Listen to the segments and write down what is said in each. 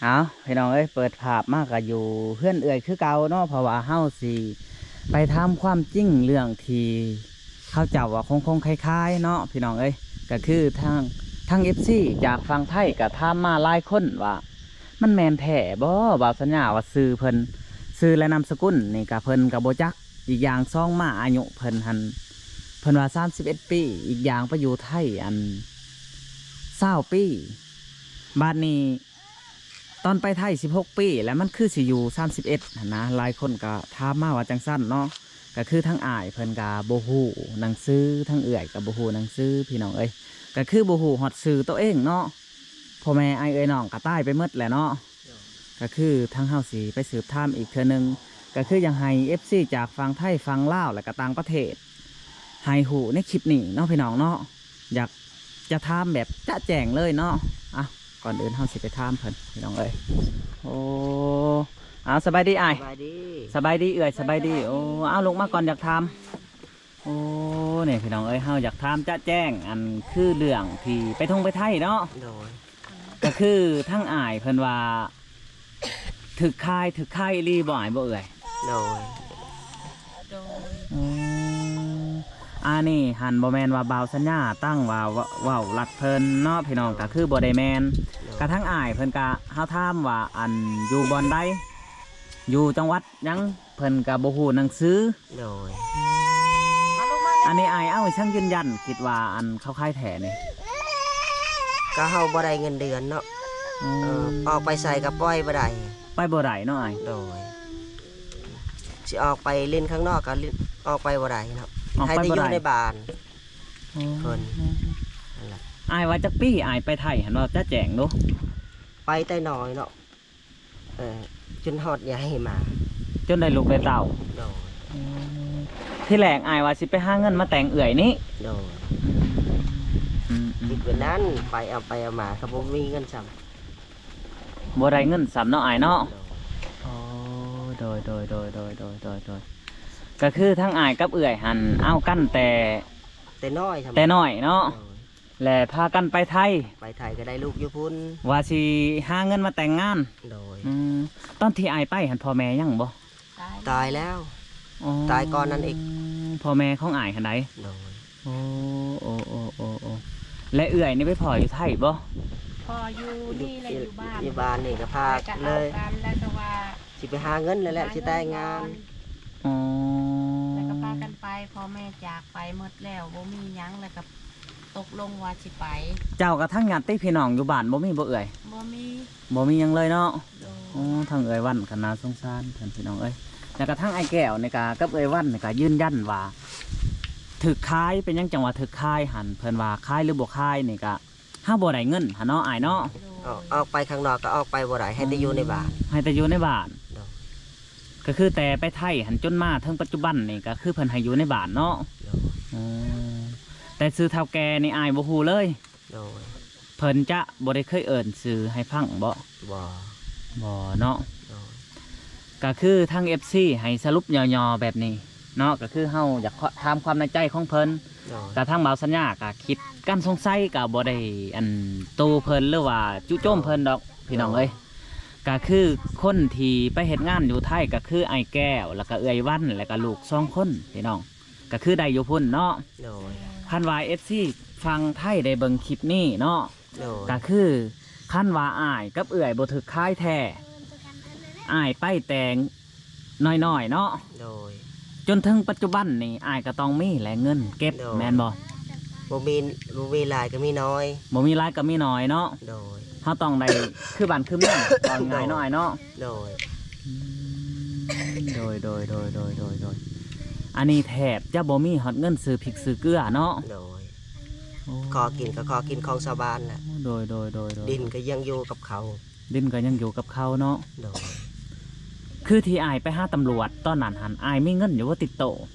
ເອົາ ພີ່ນ້ອງເອີຍ ເປີດພາບມາກໍຢູ່ເຮືອນເອື້ອຍຄືເກົ່າເນາະ ເພາະວ່າເຮົາຊິໄປຖາມຄວາມຈິງເລື່ອງທີ່ເຂົາເຈົ້າວ່າຄົງໆຄາຍໆເນາະ ພີ່ນ້ອງເອີຍ. ກໍຄືທາງ ທາງເອັຟຊີຈາກຝັ່ງໄທກໍຖາມມາຫຼາຍຄົນວ່າ ມັນແມ່ນແທ້ບໍ່ ບ່າວສັນຍາວ່າຊື່ເພິ່ນ ຊື່ ແລະ ນາມສະກຸນນີ້ກໍເພິ່ນກໍບໍ່ຈັກ. ອີກຢ່າງສອງມາອາຍຸເພິ່ນຫັ້ນ ເພິ່ນວ່າສາມສິບເອັດປີ ອີກຢ່າງໄປຢູ່ໄທອັນຊາວປີ. ບາດນີ້ຕອນໄປໄທສິບຫົກປີ ແລ້ວມັນຄືຊິຢູ່ສາມສິບເອັດຫັ້ນນະ ຫຼາຍຄົນກໍຖາມມາວ່າຈັ່ງຊັ້ນເນາະ. ກໍຄືທາງອ້າຍເພິ່ນກໍບໍ່ຮູ້ໜັງສື ທາງເອື້ອຍກໍບໍ່ຮູ້ໜັງສື ພີ່ນ້ອງເອີຍ ກໍຄືບໍ່ຮູ້ຮອດຊື່ໂຕເອງເນາະ. ພໍ່ແມ່ອ້າຍເອື້ອຍນ້ອງກໍຕາຍໄປໝົດແລ້ວເນາະ. ກໍຄືທາງເຮົາຊິໄປສືບຖາມອີກເທື່ອໜຶ່ງ ກໍຄືຢາກໃຫ້ເອັຟຊີຈາກຝັ່ງໄທ ຝັ່ງລາວ ແລະກໍຕ່າງປະເທດ ໃຫ້ຮູ້ໃນຄລິບນີ້ເນາະ ພີ່ນ້ອງເນາະ. ຢາກຈະຖາມແບບຈະແຈ້ງເລີຍເນາະ. ອ່ະ ກ່ອນອື່ນເຮົາຊິໄປຖາມເພິ່ນ ພີ່ນ້ອງເອີຍ. ໂອ້ ເອົາ ສະບາຍດີອ້າຍ. ສະບາຍດີ ສະບາຍດີເອື້ອຍ ສະບາຍດີ. ໂອ້ ເອົາ ລຸກມາກ່ອນ ຢາກຖາມ. ໂອ້ ນີ້ພີ່ນ້ອງເອີຍ ເຮົາຢາກຖາມຈະແຈ້ງ ອັນຄືເລື່ອງທີ່ໄປທົ່ງໄປໄທເນາະ. ໂດຍ ກໍຄືທາງອ້າຍເພິ່ນວ່າຖືກຂາຍ ຖືກຂາຍອີ່ຫຼີບໍ່ອ້າຍບໍ່ເອື້ອຍ? ໂດຍ ໂດຍ. ອືມ ອັນນີ້ຫັ້ນບໍ່ແມ່ນວ່າບ່າວສັນຍາຕັ້ງວ່າເວົ້າ ເວົ້າລັດເພິ່ນເນາະ ພີ່ນ້ອງ ກໍຄືບໍ່ໄດ້ແມ່ນ. ໂດຍ ກະທາງອ້າຍເພິ່ນກະ ເຮົາຖາມວ່າ ອັນ ຢູ່ບ່ອນໃດ ຢູ່ຈັງຫວັດ ຫຍັງ ເພິ່ນກໍບໍ່ຮູ້ໜັງສື. ໂດຍ ອັນນີ້ອ້າຍເອົາອີ່ຫຍັງຢືນຢັນ ຄິດວ່າ ອັນ ເຂົາຂາຍແທ້ນີ້? ກໍເຮົາບໍ່ໄດ້ເງິນເດືອນເນາະ. ອືມ ເອີ ອອກໄປໃສກໍໄປບໍ່ໄດ້ ໄປບໍ່ໄດ້ເນາະອ້າຍ. ໂດຍ ຊິອອກໄປຫຼິ້ນຂ້າງນອກກໍຫຼິ້ນ ອອກໄປບໍ່ໄດ້ເນາະ ອອກໄປບໍ່ໄດ້ ໃຫ້ແຕ່ຢູ່ໃນບ້ານ. ອໍ ເພິ່ນ ນັ້ນລະ. ອ້າຍວ່າຈັກປີອ້າຍໄປໄທຫັ້ນ ເວົ້າຈະແຈ້ງດູ. ໄປແຕ່ນ້ອຍເນາະ ເອີ ຈົນຮອດໃຫຍ່ມາ ຈົນໄດ້ລູກໄດ້ເຕົ້າ. ໂດຍ ອືມ ທີແລກອ້າຍວ່າຊິໄປຫາເງິນມາແຕ່ງເອື້ອຍນີ້. ໂດຍ ອືມ ອືມ ຄິດແບບນັ້ນ ໄປເອົາໄປເອົາມາກໍບໍ່ມີເງິນຊ້ຳ ບໍ່ໄດ້ເງິນຊ້ຳເນາະອ້າຍເນາະ. ໂດຍ ໂດຍ ໂດຍ ກໍຄືທັງອ້າຍກັບເອື້ອຍຫັ້ນເອົາກັນແຕ່ ແຕ່ນ້ອຍ ແຕ່ນ້ອຍເນາະ. ໂດຍ ແລະພາກັນໄປໄທ ໄປໄທກໍໄດ້ລູກຢູ່ພຸ້ນ ວ່າຊິຫາເງິນມາແຕ່ງງານ. ໂດຍ ອືມ ຕອນທີ່ອ້າຍໄປຫັ້ນ ພໍ່ແມ່ຍັງບໍ່? ຕາຍ ຕາຍແລ້ວ. ອໍ ຕາຍກ່ອນນັ້ນອີກ ພໍ່ແມ່ຂອງອ້າຍຫັ້ນໃດ? ໂດຍ ໂອ້ ໂອ້ ໂອ້ ແລະເອື້ອຍນີ້ໄປພໍ້ຢູ່ໄທບໍ່? ພໍ້ຢູ່ນີ້ແຫຼະ ຢູ່ບ້ານ ຢູ່ບ້ານນີ້ກໍພາ ແລ້ວກໍເອົາກັນ ເລີຍ ແລ້ວກໍວ່າ ຊິໄປຫາເງິນແລ້ວແຫຼະ ຫາເງິນ ຊິແຕ່ງງານ. ອໍ ແລ້ວກໍພາກັນໄປ ພໍ່ແມ່ຈາກໄປໝົດແລ້ວ ບໍ່ມີຫຍັງ ແລ້ວກໍຕົກລົງວ່າຊິໄປ. ເຈົ້າກັບທັງຍາດຕິພີ່ນ້ອງຢູ່ບ້ານບໍ່ມີບໍ່ເອື້ອຍ? ບໍ່ມີ ບໍ່ມີຫຍັງເລີຍເນາະ. ໂດຍ ໂອ້ ທັງເອື້ອຍວັນກໍໜ້າສົງສານເພິ່ນ ພີ່ນ້ອງເອີຍ. ແລ້ວກໍທັງອ້າຍແກ້ວນີ້ກໍກັບເອື້ອຍວັນນີ້ກໍຢືນຢັນວ່າຖືກຂາຍ. ເປັນຫຍັງຈັ່ງວ່າຖືກຂາຍຫັ້ນ? ເພິ່ນວ່າຂາຍຫຼືບໍ່ຂາຍນີ້ກໍ ເຮົາບໍ່ໄດ້ເງິນຫັ້ນເນາະອ້າຍເນາະ. ໂດຍ ອອກ ອອກໄປຂ້າງນອກກໍອອກໄປບໍ່ໄດ້ ໃຫ້ແຕ່ຢູ່ໃນບ້ານ ໃຫ້ແຕ່ຢູ່ໃນບ້ານ. ໂດຍ ກໍຄືແຕ່ໄປໄທຫັ້ນຈົນມາເຖິງປັດຈຸບັນນີ້ ກໍຄືເພິ່ນໃຫ້ຢູ່ໃນບ້ານເນາະ. ໂດຍ ອືມ ແຕ່ຊື່ເຖົ້າແກ່ນີ້ອ້າຍບໍ່ຮູ້ເລີຍ. ໂດຍ ເພິ່ນຈະບໍ່ໄດ້ເຄີຍເອີ້ນຊື່ໃຫ້ຟັງບໍ່? ບໍ່ ບໍ່ເນາະ. ໂດຍ ກໍຄືທາງເອັຟຊີໃຫ້ສະຫຼຸບຫຍໍ້ໆແບບນີ້ເນາະ ກໍຄືເຮົາຢາກ ຄ- ຖາມຄວາມໃນໃຈຂອງເພິ່ນ. ໂດຍ ກໍທາງບ່າວສັນຍາກໍຄິດກັນສົງໄສ ກໍບໍ່ໄດ້ອັນໂຕ້ເພິ່ນ ຫຼືວ່າຈຸໂຈມເພິ່ນດອກ ໂດຍ ພີ່ນ້ອງເອີຍ. ໂດຍ ກໍຄືຄົນທີ່ໄປເຮັດງານຢູ່ໄທ ກໍຄືອ້າຍແກ້ວ ແລ້ວກໍເອື້ອຍວັນ ແລ້ວກໍລູກສອງຄົນ ພີ່ນ້ອງ ກໍຄືໄດ້ຢູ່ພຸ້ນເນາະ. ໂດຍ ຄັນວ່າເອັຟຊີຝັ່ງໄທໄດ້ເບິ່ງຄລິບນີ້ເນາະ ໂດຍ ກໍຄືຄັນວ່າອ້າຍກັບເອື້ອຍບໍ່ຖືກຂາຍແທ້ ອ້າຍໄປແຕ່ນ້ອຍໆເນາະ. ໂດຍ ຈົນເຖິງປັດຈຸບັນນີ້ ອ້າຍກໍຕ້ອງມີແຫຼະເງິນເກັບ ໂດຍ ແມ່ນບໍ່? ບໍ່ມີ ບໍ່ມີຫຼາຍກໍມີໜ້ອຍ ບໍ່ມີຫຼາຍກໍມີໜ້ອຍເນາະ. ໂດຍ ເຮົາຕ້ອງໄດ້ຄືບ້ານຄືເມືອງ ເວົ້າງ່າຍໆເນາະ ໂດຍ ອ້າຍເນາະ. ໂດຍ ອືມ ໂດຍ ໂດຍ ໂດຍ ໂດຍ ໂດຍ ໂດຍ ອັນນີ້ແທບຈະບໍ່ມີຮອດເງິນຊື້ພິກຊື້ເກືອເນາະ. ໂດຍ ໂອ້ ຂໍກິນກໍຂໍກິນຂອງຊາວບ້ານແຫຼະ. ໂດຍ ໂດຍ ໂດຍ ໂດຍ ດິນກໍຍັງຢູ່ກັບເຂົາ ດິນກໍຍັງຢູ່ກັບເຂົາເນາະ. ໂດຍ ຄືທີ່ອ້າຍໄປຫາຕຳຫຼວດຕອນນັ້ນຫັ້ນ ອ້າຍມີເງິນຢູ່ບໍ່ຕິດໂຕ?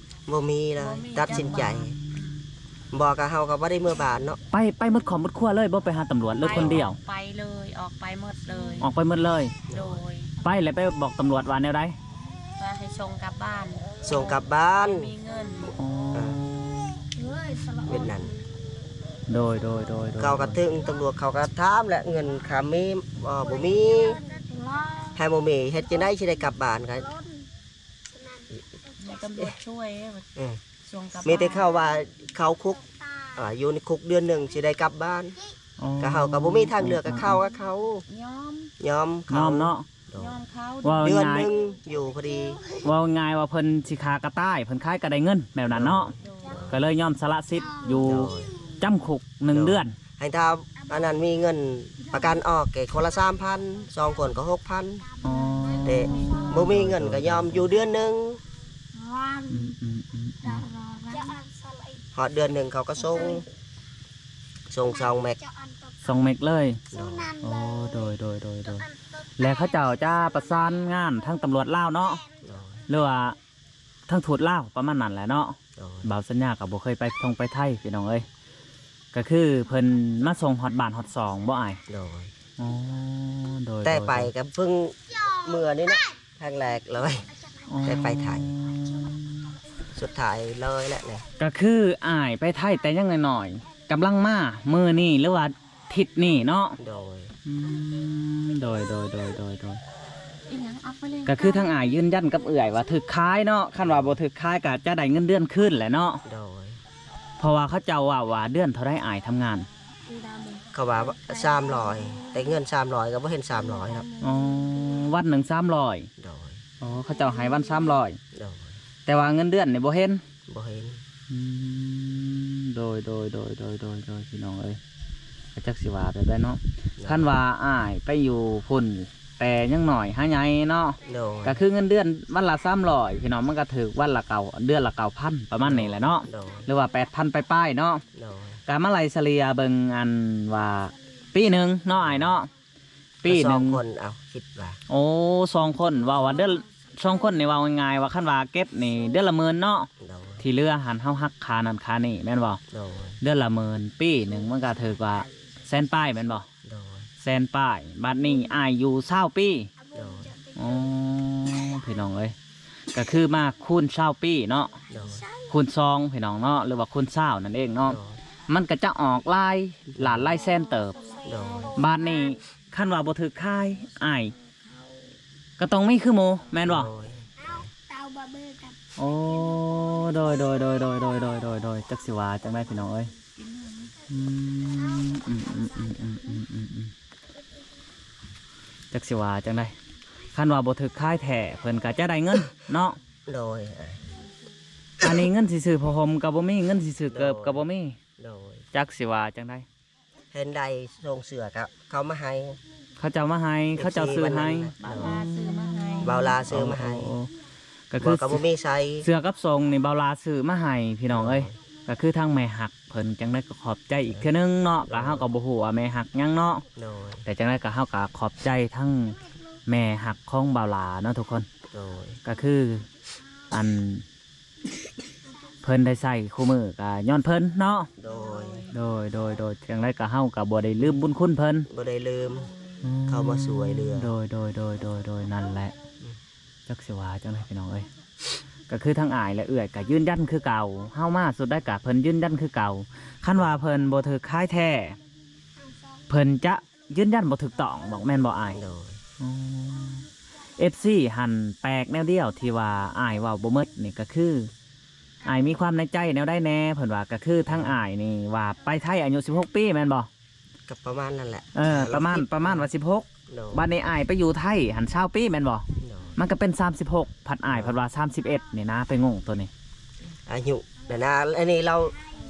ບໍ່ມີເລີຍ ບໍ່ມີ ຕັດສິນໃຈ ຈັກບາດ ບໍ່ ກໍເຮົາກໍບໍ່ໄດ້ເມືອບ້ານເນາະ. ໄປ ໄປໝົດຄອບໝົດຄົວເລີຍບໍ່ ໄປຫາຕຳຫຼວດ ຫຼືຄົນດຽວ? ໄປ ອອກໄປເລີຍ ອອກໄປໝົດເລີຍ. ໂດຍ ໄປແລ້ວໄປບອກຕຳຫຼວດວ່າແນວໃດ? ວ່າໃຫ້ສົ່ງກັບບ້ານ ສົ່ງກັບບ້ານ ບໍ່ມີເງິນ. ອໍ ເອີ ເປັນນັ້ນ ໂດຍ ໂດຍ ໂດຍ ໂດຍ ເຂົາກໍເຖິງຕຳຫຼວດ ເຂົາກໍຖາມແຫຼະ ເງິນຄ່າມີບໍ່ ບໍ່ມີ ຖ້າບໍ່ມີເຮັດຈັ່ງໃດຊິໄດ້ກັບບ້ານ ກໍ ມີຕຳຫຼວດຊ່ວຍ ເອີ ຊ່ວງກັບ ມີແຕ່ເຂົາວ່າເຂົ້າຄຸກ ອ່າ ຢູ່ໃນຄຸກເດືອນໜຶ່ງຊິໄດ້ກັບບ້ານ ອໍ ກໍເຮົາກໍບໍ່ມີທາງເລືອກ ກໍເຂົ້າ ກໍເຂົ້າ ຍອມ ຍອມ ຍອມເຂົ້າ ເນາະ ໂດຍ ຍອມເຂົາ ເດືອນໜຶ່ງຢູ່ພໍດີ ເວົ້າງ່າຍວ່າເພິ່ນຊິຂ້າກໍຕາຍ ເພິ່ນຂາຍກໍໄດ້ເງິນ ແບບນັ້ນເນາະ ໂດຍ ກໍເລີຍຍອມສະຫຼະສິດຢູ່ ໂດຍ ຈຳຄຸກໜຶ່ງເດືອນ ໃຫ້ຖ້າອັນນັ້ນມີເງິນປະກັນອອກ ກໍຄົນລະສາມພັນ ສອງຄົນກໍຫົກພັນ ອໍ ແຕ່ບໍ່ມີເງິນກໍຍອມຢູ່ເດືອນໜຶ່ງ ອືມໆໆໆ ຮອດເດືອນໜຶ່ງເຂົາກໍສົ່ງ ສົ່ງສອງແມັກ ສອງແມັກເລີຍ ໂດຍ ອໍ ໂດຍ ໂດຍ ໂດຍ ໂດຍ ແລະເຂົາເຈົ້າຈະປະສານງານທາງຕຳຫຼວດລາວເນາະ ໂດຍ ຫຼືວ່າທາງທູດລາວ ປະມານນັ້ນແຫຼະເນາະ ໂດຍ ບ່າວສັນຍາກໍບໍ່ເຄີຍໄປທ່ອງໄປໄທ ພີ່ນ້ອງເອີຍ ກໍຄືເພິ່ນມາສົ່ງຮອດບ້ານຮອດຊ່ອງບໍ່ອ້າຍ ໂດຍ ອໍ ໂດຍ ແຕ່ໄປ ໂດຍ ກໍເພິ່ງເມື່ອນີ້ເນາະ ຄັ້ງແລກເລີຍ ອໍ ແຕ່ໄປໄທ ສຸດທ້າຍເລີຍແຫຼະນີ້ ກໍຄືອ້າຍໄປໄທແຕ່ຍັງນ້ອຍໆ ກຳລັງມາມື້ນີ້ ຫຼືວ່າທິດນີ້ເນາະ ໂດຍ ອືມ ໂດຍ ໂດຍ ໂດຍ ໂດຍ ໂດຍ ອີຫຍັງ ເອົາໄປເລີຍ ກໍຄືທາງອ້າຍຢືນຢັນກັບເອື້ອຍວ່າຖືກຂາຍເນາະ ຄັນວ່າບໍ່ຖືກຂາຍກໍຈະໄດ້ເງິນເດືອນຄືນແຫຼະເນາະ ໂດຍ ເພາະວ່າເຂົາເຈົ້າເວົ້າວ່າເດືອນເທົ່າໃດອ້າຍທຳງານ ເຂົາວ່າສາມຮ້ອຍ ແຕ່ເງິນສາມຮ້ອຍກໍບໍ່ເຫັນສາມຮ້ອຍເນາະ ອໍ ວັນໜຶ່ງສາມຮ້ອຍ ໂດຍ ອໍ ເຂົາເຈົ້າໃຫ້ວັນສາມຮ້ອຍ ໂດຍ ແຕ່ວ່າເງິນເດືອນນີ້ບໍ່ເຫັນ ບໍ່ເຫັນ ອືມ ໂດຍ ໂດຍ ພີ່ນ້ອງເອີຍ ກໍຈັກຊິວ່າແບບໃດເນາະ ໂດຍ ຄັນວ່າອ້າຍໄປຢູ່ພຸ້ນແຕ່ຍັງນ້ອຍຫາໃຫຍ່ເນາະ ໂດຍ ກໍຄືເງິນເດືອນວັນລະສາມຮ້ອຍ ພີ່ນ້ອງ ມັນກໍຖືກວັນລະເກົ້າ ເດືອນລະເກົ້າພັນ ປະມານນີ້ແຫຼະເນາະ ໂດຍ ຫຼືວ່າແປດພັນປາຍໆເນາະ ໂດຍ ກໍມາໄລ່ສະເລ່ຍເບິ່ງ ອັນວ່າປີໜຶ່ງເນາະອ້າຍເນາະ ປີໜຶ່ງ ສອງຄົນ ເອົາ ຄິດວ່າ ໂອ້ ສອງຄົນ ເວົ້າວ່າເດືອນ ສອງຄົນນີ້ ເວົ້າງ່າຍໆວ່າ ຄັນວ່າເກັບນີ້ເດືອນລະໝື່ນເນາະ ໂດຍ ທີ່ເຫຼືອຫັ້ນເຮົາຫັກຄ່ານັ້ນຄ່ານີ້ແມ່ນບໍ່ ໂດຍ ເດືອນລະໝື່ນ ປີໜຶ່ງມັນກໍຖືກວ່າແສນປາຍແມ່ນບໍ່ ໂດຍ ແສນປາຍ ບັດນີ້ອ້າຍຢູ່ຊາວປີ ໂດຍ ອໍ ພີ່ນ້ອງເອີຍ ກໍຄືມາຄູນຊາວປີເນາະ ໂດຍ ຄູນສອງ ພີ່ນ້ອງເນາະ ຫຼືວ່າຄູນຊາວນັ້ນເອງເນາະ ໂດຍ ມັນກໍຈະອອກຫຼາຍລ້ານຫຼາຍແສນເຕີບ ໂດຍ ບາດນີ້ ຄັນວ່າບໍ່ຖືກຂາຍ ອ້າຍກໍຕ້ອງມີຄືໝູ່ແມ່ນບໍ່ ໂດຍ ໂອ້ ໂດຍ ໂດຍ ໂດຍ ຈັກຊິວ່າຈັ່ງໃດພີ່ນ້ອງເອີຍ ອືມ ອືມ ຈັກຊິວ່າຈັ່ງໃດ ຄັນວ່າບໍ່ຖືກຂາຍແທ້ ເພິ່ນກໍຈະໄດ້ເງິນເນາະ ໂດຍ ອັນນີ້ເງິນຊິຊື້ຜ້າຫົ່ມກໍບໍ່ມີ ເງິນຊິຊື້ເກີບກໍບໍ່ມີ ໂດຍ ຈັກຊິວ່າຈັ່ງໃດ ເຫັນໄດ້ສົ່ງເສື້ອກໍເຂົາມາໃຫ້ ເຂົາເຈົ້າມາໃຫ້ ເຂົາເຈົ້າຊື້ໃຫ້ ເອັຟຊີ ວັນນັ້ນນະ ໂດຍ ບ່າວລາຊື້ມາໃຫ້ ໂອ້ ໂອ້ ໂອ້ ກໍຄື ບໍ່ ກໍບໍ່ມີໃສ່ ເສື້ອກັບສົ້ງນີ້ບ່າວລາຊື້ມາໃຫ້ພີ່ນ້ອງເອີຍ ໂດຍ ກໍຄືທາງແມ່ຮັກເພິ່ນ ຈັ່ງໃດກໍຂອບໃຈອີກເທື່ອໜຶ່ງເນາະ ໂດຍ ກໍເຮົາກໍບໍ່ຮູ້ວ່າແມ່ຮັກຫຍັງເນາະ ໂດຍ ແຕ່ຈັ່ງໃດກໍເຮົາກໍຂອບໃຈທັງແມ່ຮັກຂອງບ່າວລາເນາະທຸກຄົນ ໂດຍ ກໍຄື ອັນ ເພິ່ນໄດ້ໃຊ້ຄູ່ມື້ກໍຍ້ອນເພິ່ນເນາະ ໂດຍ ໂດຍ ໂດຍ ໂດຍ ຈັ່ງໃດກໍເຮົາກໍບໍ່ໄດ້ລືມບຸນຄຸນເພິ່ນ ບໍ່ໄດ້ລືມ ອືມ ເຂົາມາຊ່ວຍເຫຼືອ ໂດຍ ໂດຍ ນັ້ນແຫຼະ ອືມ ຈັກຊິວ່າຈັ່ງໃດພີ່ນ້ອງເອີຍ ກໍຄືທັງອ້າຍ ແລະ ເອື້ອຍກໍຢືນຢັນຄືເກົ່າ ເຮົາມາສຸດໃດກໍເພິ່ນຢືນຢັນຄືເກົ່າ ຄັນວ່າເພິ່ນບໍ່ຖືກຂາຍແທ້ ເພິ່ນຈະ ຢືນຢັນບໍ່ຖືກຕ້ອງ ບອກແມ່ນບໍ່ອ້າຍ ໂດຍ ອໍ ເອັຟຊີຫັ້ນແປກແນວດຽວທີ່ວ່າອ້າຍເວົ້າບໍ່ໝົດນີ້ ກໍຄືອ້າຍມີຄວາມໃນໃຈແນວໃດແດ່ ເພິ່ນວ່າ ກໍຄືທາງອ້າຍນີ້ວ່າໄປໄທອາຍຸສິບຫົກປີແມ່ນບໍ່ ກໍປະມານນັ້ນແຫຼະ ເອີ ປະມານ ປະມານວ່າສິບຫົກ ໂດຍ ບັດນີ້ອ້າຍໄປຢູ່ໄທຫັ້ນຊາວປີແມ່ນບໍ່ ໂດຍ ມັນກໍເປັນສາມສິບຫົກ ພັດອ້າຍ ໂດຍ ພັດວ່າສາມສິບເອັດນີ້ນະ ໄປງົງໂຕນີ້ ອາຍຸນັ້ນນະ ອັນນີ້ລາວ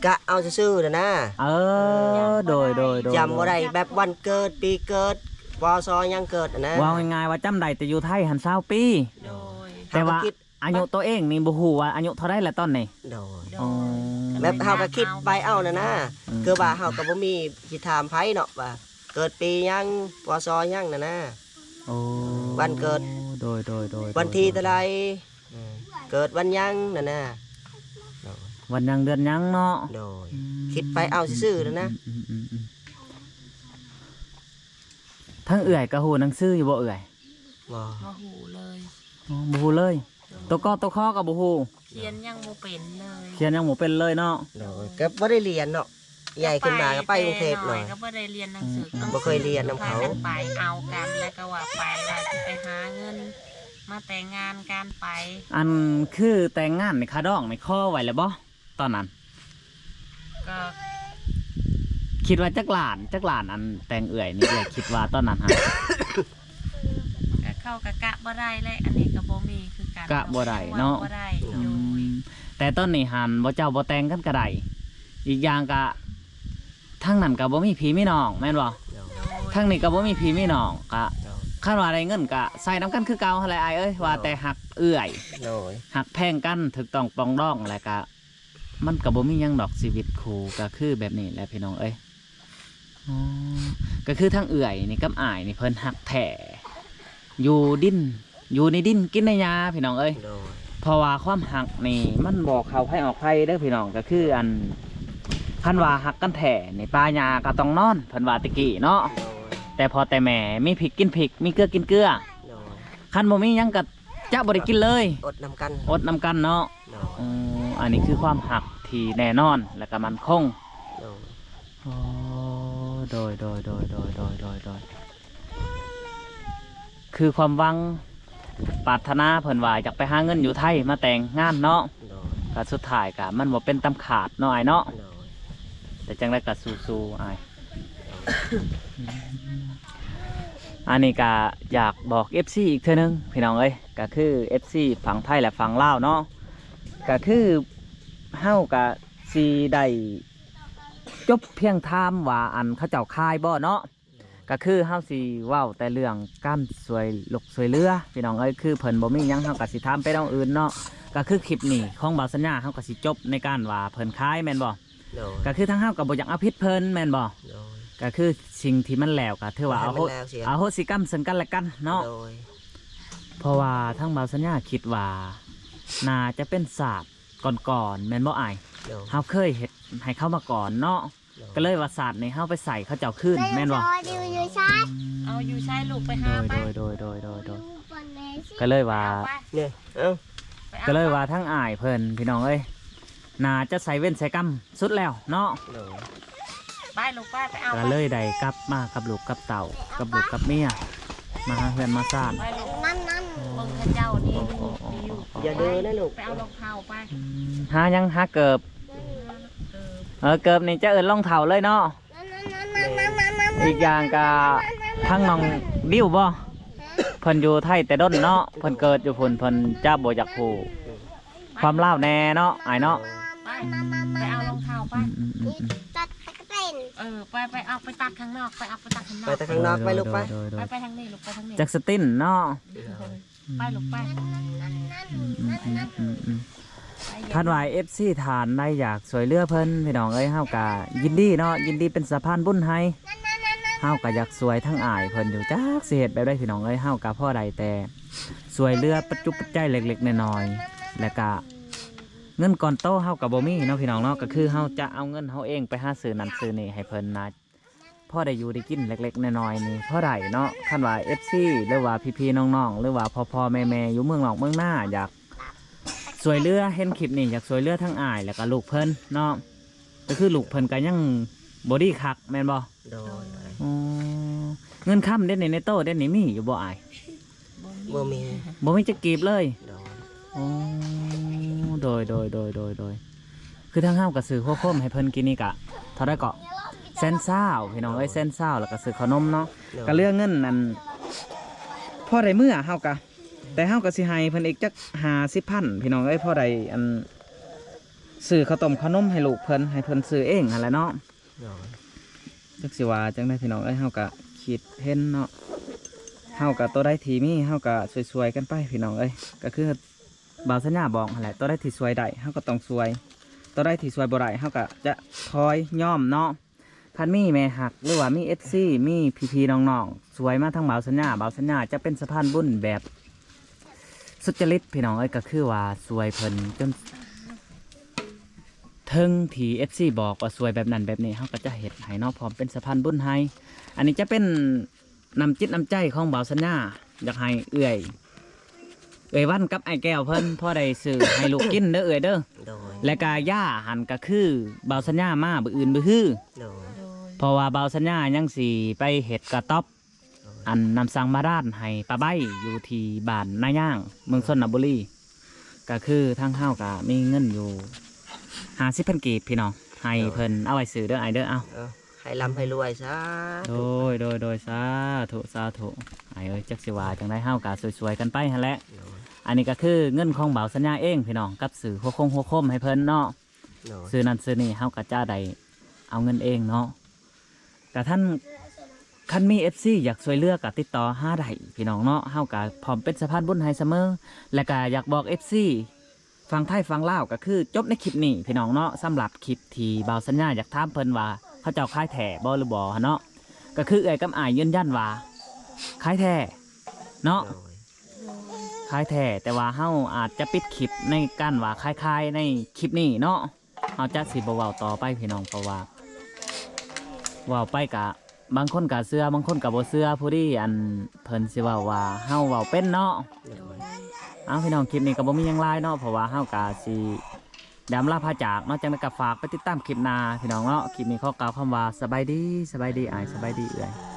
ກະເອົາຊື່ໆນັ້ນນະ ເອີ ໂດຍ ໂດຍ ໂດຍ ຈຳບໍ່ໄດ້ ແບບວັນເກີດ ປີເກີດ ປ.ສ. ຫຍັງເກີດຫັ້ນນະ ເວົ້າງ່າຍໆວ່າຈຳໄດ້ແຕ່ຢູ່ໄທຫັ້ນຊາວປີ ໂດຍ ແຕ່ວ່າ ເຮົາກໍຄິດ ອາຍຸໂຕເອງນີ້ບໍ່ຮູ້ວ່າອາຍຸເທົ່າໃດແລ້ວຕອນນີ້ ໂດຍ ໂດຍ ອໍ ແບບເຮົາກໍຄິດໄປເອົານັ້ນນະ ອືມ ຄືວ່າເຮົາກໍບໍ່ມີຊິຖາມໃຜເນາະວ່າເກີດປີຫຍັງ ປ.ສ. ຫຍັງນັ້ນນະ ໂອ້ ວັນເກີດ ໂດຍ ໂດຍ ໂດຍ ວັນທີເທົ່າໃດ ເກີດວັນຫຍັງນັ້ນນະ ໂດຍ ວັນຫຍັງເດືອນຫຍັງເນາະ ໂດຍ ອືມ ຄິດໄປເອົາຊື່ໆນັ້ນນະ ອືມໆໆໆ ທາງເອື້ອຍກໍຮູ້ໜັງສືຢູ່ບໍ່ເອື້ອຍ ບໍ່ ບໍ່ຮູ້ເລີຍ ອໍ ບໍ່ຮູ້ເລີຍ ໂດຍ ໂຕກໍໂຕຂໍກໍບໍ່ຮູ້ ຂຽນຍັງບໍ່ເປັນເລີຍ ຂຽນຍັງບໍ່ເປັນເລີຍເນາະ ໂດຍ ກໍບໍ່ໄດ້ຮຽນເນາະ ໃຫຍ່ຂຶ້ນມາກໍໄປກຸງເທບເນາະ ກໍບໍ່ໄດ້ຮຽນໜັງສື ອືມໆ ກໍບໍ່ເຄີຍຮຽນນຳເຂົາ ພາກັນໄປເອົາກັນ ແລ້ວກໍວ່າໄປ ວ່າຊິໄປຫາເງິນມາແຕ່ງງານກັນໄປ. ອັນຄືແຕ່ງງານນີ້ ຄ່າດອງນີ້ຂໍໄວ້ແລ້ວບໍ່ຕອນນັ້ນ? ກໍຄິດວ່າຈັກລ້ານ ຈັກລ້ານ ອັນແຕ່ງເອື້ອຍນີ້ ເອື້ອຍຄິດວ່າຕອນນັ້ນຫັ້ນ ກໍເຂົາກໍກະບໍ່ໄດ້ແຫຼະ ອັນນີ້ກໍບໍ່ມີຄືກັນ ກະບໍ່ໄດ້ເນາະ ບໍ່ໄດ້ ອືມ ໂດຍ ແຕ່ຕອນນີ້ຫັ້ນບໍ່ເຈົ້າບໍ່ແຕ່ງກັນກໍໄດ້ ອີກຢ່າງກະ ທາງນັ້ນກໍບໍ່ມີພີ່ມີນ້ອງແມ່ນບໍ່? ໂດຍ ທາງນີ້ກໍບໍ່ມີພີ່ມີນ້ອງ ກະ ໂດຍ ຄັນວ່າໄດ້ເງິນກະໃຊ້ນຳກັນຄືເກົ່າຫັ້ນແຫຼະອ້າຍເອີຍ ໂດຍ ວ່າແຕ່ຮັກເອື້ອຍ ໂດຍ ຮັກແພງກັນ ຖືກຕ້ອງປອງດອງ ແລ້ວກະ ມັນກໍບໍ່ມີຫຍັງດອກ ຊີວິດຄູ່ກໍຄືແບບນີ້ແຫຼະພີ່ນ້ອງເອີຍ. ອໍ ກໍຄືທາງເອື້ອຍນີ້ກັບອ້າຍນີ້ເພິ່ນຮັກແທ້ ຢູ່ດິນ ຢູ່ໃນດິນກິນໃນຫຍ້າພີ່ນ້ອງເອີຍ ໂດຍ ເພາະວ່າຄວາມຮັກນີ້ມັນບໍ່ເຂົ້າໃຜອອກໃຜເດີ້ພີ່ນ້ອງ ກໍຄືອັນ ຄັນວ່າຮັກກັນແທ້ນີ້ປ່າຫຍ້າກໍຕ້ອງນອນ ເພິ່ນວ່າແຕ່ກີ້ເນາະ ໂດຍ ແຕ່ພໍ່ແຕ່ແມ່ມີພິກກິນພິກ ມີເກືອກິນເກືອ ໂດຍ ຄັນບໍ່ມີຫຍັງກໍຈະບໍ່ໄດ້ກິນເລີຍ ອົດນຳກັນ ອົດນຳກັນເນາະ ໂດຍ ອໍ ອັນນີ້ຄືຄວາມຮັກທີ່ແນ່ນອນ ແລະກໍໝັ້ນຄົງ ໂດຍ ອໍ ໂດຍ ໂດຍ ຄືຄວາມຫວັງປາດຖະໜາເພິ່ນວ່າຢາກໄປຫາເງິນຢູ່ໄທມາແຕ່ງງານເນາະ ໂດຍ ກໍສຸດທ້າຍກໍມັນບໍ່ເປັນຕາມຄາດເນາະອ້າຍເນາະ ໂດຍ ແຕ່ຈັ່ງໃດກໍສູ້ໆອ້າຍ ໂດຍ ອັນນີ້ກໍຢາກບອກເອັຟຊີອີກເທື່ອໜຶ່ງພີ່ນ້ອງເອີຍ ກໍຄືເອັຟຊີຝັ່ງໄທ ແລະ ຝັ່ງລາວເນາະ ກໍຄືເຮົາກໍຊິໄດ້ຈົບພຽງຖາມວ່າ ອັນ ເຂົາເຈົ້າຂາຍບໍ່ເນາະ ກໍຄືເຮົາຊິເວົ້າແຕ່ເລື່ອງການຊ່ວຍລົກຊ່ວຍເຫຼືອພີ່ນ້ອງເອີຍ ຄືເພິ່ນບໍ່ມີຫຍັງ ເຮົາກໍຊິຖາມໄປແນວອື່ນເນາະ ກໍຄືຄລິບນີ້ຂອງບ່າວສັນຍາ ເຮົາກໍຊິຈົບໃນການວ່າເພິ່ນຂາຍແມ່ນບໍ່? ໂດຍ ກໍຄືທາງເຮົາກໍບໍ່ຢາກເອົາຜິດເພິ່ນແມ່ນບໍ່? ໂດຍ ກໍຄືສິ່ງທີ່ມັນແລ້ວກໍຖືວ່າ ໃຫ້ມັນແລ້ວເສຍ ອະໂຫ ອະໂຫສິກຳເຊິ່ງກັນແລະກັນເນາະ ໂດຍ ເພາະວ່າທາງບ່າວສັນຍາຄິດວ່າໜ້າຈະເປັນຊາດກ່ອນໆ ແມ່ນບໍ່ອ້າຍ? ໂດຍ ເຮົາເຄີຍເຮັດໃຫ້ເຂົາມາກ່ອນເນາະ ໂດຍ ກໍເລີຍວ່າຊາດນີ້ເຮົາໄປໃສ່ເຂົາເຈົ້າຄືນແມ່ນບໍ່? ຢູ່ໃສ? ເອົາຢູ່ໃສລູກ ໄປຫາໄປ ໂດຍ ໂດຍ ກໍເລີຍວ່າ ເອົາໄປ ນີ້ ເອົາ ໄປເອົາ ກໍເລີຍວ່າທາງອ້າຍເພິ່ນພີ່ນ້ອງເອີຍ ໜ້າຈະໃສ່ເວນໃສ່ກຳສຸດແລ້ວເນາະ ໂດຍ ໄປລູກໄປ ໄປເອົາ ກໍເລີຍໄດ້ກັບມາກັບລູກກັບເຕົ້າ ກັບລູກກັບເມຍ ມາຫາເຮືອນມາຊານ ໄປລູກ ນັ້ນໆ ເບິ່ງເຂົາເຈົ້ານີ້ ໂອ້ ໂອ້ ໂອ້ ຢູ່ ໂອ້ ຢູ່ ຢ່າດື້ນະລູກ ໄປເອົາລອງເທ້າໄປ ອືມ ຫາຫຍັງ? ຫາເກີບ ເອີ ເກີບນີ້ຈະເອີ້ນລອງເທ້າເລີຍເນາະ ແມ່ນ ອີກຢ່າງກະທາງນ້ອງດິວບໍ່ ເພິ່ນຢູ່ໄທແຕ່ດົນເນາະ ເພິ່ນເກີດຢູ່ພຸ້ນ ເພິ່ນຈະບໍ່ຢາກຮູ້ຄວາມລາວແດ່ເນາະ ອ້າຍເນາະ ໄປ ອືມ ໄປເອົາລອງເທ້າໄປ ອືມ ອືມ ອືມ ຕັດຕະກະເຕັນ ເອີ ໄປ ໄປເອົາ ໄປຕັດຂ້າງນອກ ໄປເອົາ ໄປຕັດຂ້າງນອກ ໄປ ໄປ ໄປລູກໄປ ໂດຍ ໄປ ໄປທາງນີ້ລູກ ໄປທາງນີ້ ຈັກສະຕິນເນາະ ອືມ ໄປລູກໄປ ອືມ ອືມ ອືມ ອືມ ຄັນວ່າເອັຟຊີທ່ານໃດຢາກຊ່ວຍເຫຼືອເພິ່ນ ພີ່ນ້ອງເອີຍ ເຮົາກະຍິນດີເນາະ ຍິນດີເປັນສະພານບຸນໃຫ້ ເຮົາກະຢາກຊ່ວຍທາງອ້າຍເພິ່ນຢູ່ ຈັກຊິເຮັດແບບໃດ ພີ່ນ້ອງເອີຍ ເຮົາກະພໍໄດ້ແຕ່ຊ່ວຍເຫຼືອປັດຈຸປັດໄຈເລັກໆນ້ອຍໆ ແລ້ວກະເງິນກ້ອນໂຕເຮົາກະບໍ່ມີເນາະ ພີ່ນ້ອງເນາະ ກະຄືເຮົາຈະເອົາເງິນເຮົາເອງໄປຫາຊື້ນັ້ນຊື້ນີ້ໃຫ້ເພິ່ນນະ ພໍໄດ້ຢູ່ໄດ້ກິນເລັກໆນ້ອຍໆນີ້ພໍໄດ້ເນາະ ຄັນວ່າເອັຟຊີ ຫຼືວ່າພີ່ໆນ້ອງໆ ຫຼືວ່າພໍ່ໆແມ່ໆຢູ່ເມືອງນອກເມືອງນາ ຢາກຊ່ວຍເຫຼືອ ເຫັນຄລິບນີ້ຢາກຊ່ວຍເຫຼືອທັງອ້າຍ ແລ້ວກະລູກເພິ່ນເນາະ ກໍຄືລູກເພິ່ນກໍຍັງບໍ່ດີຄັກແມ່ນບໍ່? ໂດຍ ອໍ ເງິນຄຳເດນີ້ ໃນໂຕເດນີ້ມີຢູ່ບໍ່ອ້າຍ? ບໍ່ມີ ບໍ່ມີຈັກກີບເລີຍ ໂດຍ ອໍ ໂດຍ ໂດຍ ຄືທາງເຮົາກໍຊື້ຫົວໂຄມໃຫ້ເພິ່ນກິນນີ້ກະເທົ່າໃດເກາະ ແສນຊາວ ພີ່ນ້ອງເອີຍ ແສນຊາວ ແລ້ວກໍຊື້ເຂົ້າໜົມເນາະ ໂດຍ ກໍເຫຼືອເງິນອັນ ພໍໄດ້ເມືອເຮົາກະ ແຕ່ເຮົາກໍຊິໃຫ້ເພິ່ນອີກຈັກຫ້າສິບພັນ ພີ່ນ້ອງເອີຍ ພໍໄດ້ອັນ ຊື້ເຂົ້າຕົ້ມເຂົ້າໜົມໃຫ້ລູກເພິ່ນ ໃຫ້ເພິ່ນຊື້ເອງຫັ້ນແຫຼະເນາະ ໂດຍ ຈັກຊິວ່າຈັ່ງໃດ ພີ່ນ້ອງເອີຍ ເຮົາກະຄິດເຫັນເນາະ ເຮົາກະໂຕໃດທີ່ມີ ເຮົາກະຊ່ວຍໆກັນໄປ ພີ່ນ້ອງເອີຍ ກໍຄືບ່າວສັນຍາບອກຫັ້ນແຫຼະ ໂຕໃດທີ່ຊ່ວຍໄດ້ ເຮົາກໍຕ້ອງຊ່ວຍ ໂຕໃດທີ່ຊ່ວຍບໍ່ໄດ້ ເຮົາກະຈະຄອຍຍອມເນາະ ຄັນມີແມ່ຮັກ ຫຼືວ່າມີເອັຟຊີ ມີພີ່ໆນ້ອງໆ ຊ່ວຍມາທາງບ່າວສັນຍາ ບ່າວສັນຍາຈະເປັນສະພານບຸນແບບ ສຸດຈະລິດ ພີ່ນ້ອງເອີຍ ກໍຄືວ່າຊ່ວຍເພິ່ນຈົນເຖິງທີ່ເອັຟຊີບອກວ່າຊ່ວຍແບບນັ້ນແບບນີ້ ເຮົາກໍຈະເຮັດໃຫ້ເນາະ ພ້ອມເປັນສະພານບຸນໃຫ້ ອັນນີ້ຈະເປັນນ້ຳຈິດນ້ຳໃຈຂອງບ່າວສັນຍາ ຢາກໃຫ້ເອື້ອຍ ເອື້ອຍວັນກັບອ້າຍແກ້ວເພິ່ນພໍໄດ້ຊື້ໃຫ້ລູກກິນເດີເອື້ອຍເດີ ໂດຍ ແລະກະຢາຫັ້ນກະຄືບ່າວສັນຍາມາມື້ອື່ນມື້ຮື ໂດຍ ໂດຍ ເພາະວ່າບ່າວສັນຍາຍັງຊິໄປເຮັດກະຕ໊ອບ ໂດຍ ອັນນ້ຳສັງບາດານໃຫ້ປ້າໃບ້ຢູ່ທີ່ບ້ານນາຍາງ ເມືອງຊົນນະບູລີ ກະຄືທາງເຮົາກະມີເງິນຢູ່ຫ້າສິບພັນກີບພີ່ນ້ອງ ໃຫ້ ໂດຍ ເພິ່ນເອົາໄວ້ຊື້ເດີອ້າຍເດີ ເອົາ ເອີ ໃຫ້ລ່ຳໃຫ້ລວຍສາທຸ ໂດຍ ໂດຍ ໂດຍ ສາທຸ ສາທຸ ອ້າຍເອີຍ ຈັກຊິວ່າຈັ່ງໃດ ເຮົາກະຊ່ວຍໆກັນໄປຫັ້ນແຫຼະ ໂດຍ ອັນນີ້ກະຄືເງິນຂອງບ່າວສັນຍາເອງພີ່ນ້ອງ ກັບຊື້ຫົວຄົງຫົວໂຄມໃຫ້ເພິ່ນເນາະ ໂດຍ ຊື້ນັ້ນຊື້ນີ້ ເຮົາກະຈະໄດ້ເອົາເງິນເອງເນາະ ກະທ່ານ ຄັນມີເອັຟຊີຢາກຊ່ວຍເຫຼືອກະຕິດຕໍ່ຫາໄດ້ພີ່ນ້ອງເນາະ ເຮົາກະພ້ອມເປັນສະພານບຸນໃຫ້ສະເໝີ ແລະກະຢາກບອກເອັຟຊີຝັ່ງໄທຝັ່ງລາວ ກະຄືຈົບໃນຄລິບນີ້ພີ່ນ້ອງເນາະ ສຳລັບຄລິບທີ່ບ່າວສັນຍາຢາກຖາມເພິ່ນວ່າ ເຂົາເຈົ້າຂາຍແທ້ບໍ່ຫຼືບໍ່ຫັ້ນເນາະ ກະຄືເອື້ອຍກັບອ້າຍຢືນຢັນວ່າຂາຍແທ້ເນາະ ໂດຍ ຂາຍແທ້ ແຕ່ວ່າເຮົາອາດຈະປິດຄລິບໃນການວ່າຂາຍໆໃນຄລິບນີ້ເນາະ ເຮົາຈະຊິບໍ່ເວົ້າຕໍ່ໄປພີ່ນ້ອງ ເພາະວ່າເວົ້າໄປກະ ບາງຄົນກະເຊື່ອ ບາງຄົນກະບໍ່ເຊື່ອ ຜູ້ດີອັນເພິ່ນຊິເວົ້າວ່າເຮົາເວົ້າເປັນເນາະ ໂດຍ ເອົາພີ່ນ້ອງ ຄລິບນີ້ກະບໍ່ມີຫຍັງຫຼາຍເນາະ ເພາະວ່າເຮົາກະຊິໄດ້ອຳລາພາຈາກເນາະ ຈັ່ງໃດກະຝາກໄປຕິດຕາມຄລິບໜ້າພີ່ນ້ອງເນາະ ຄລິບນີ້ຂໍກ່າວຄຳວ່າສະບາຍດີ ສະບາຍດີອ້າຍ ສະບາຍດີເອື້ອຍ.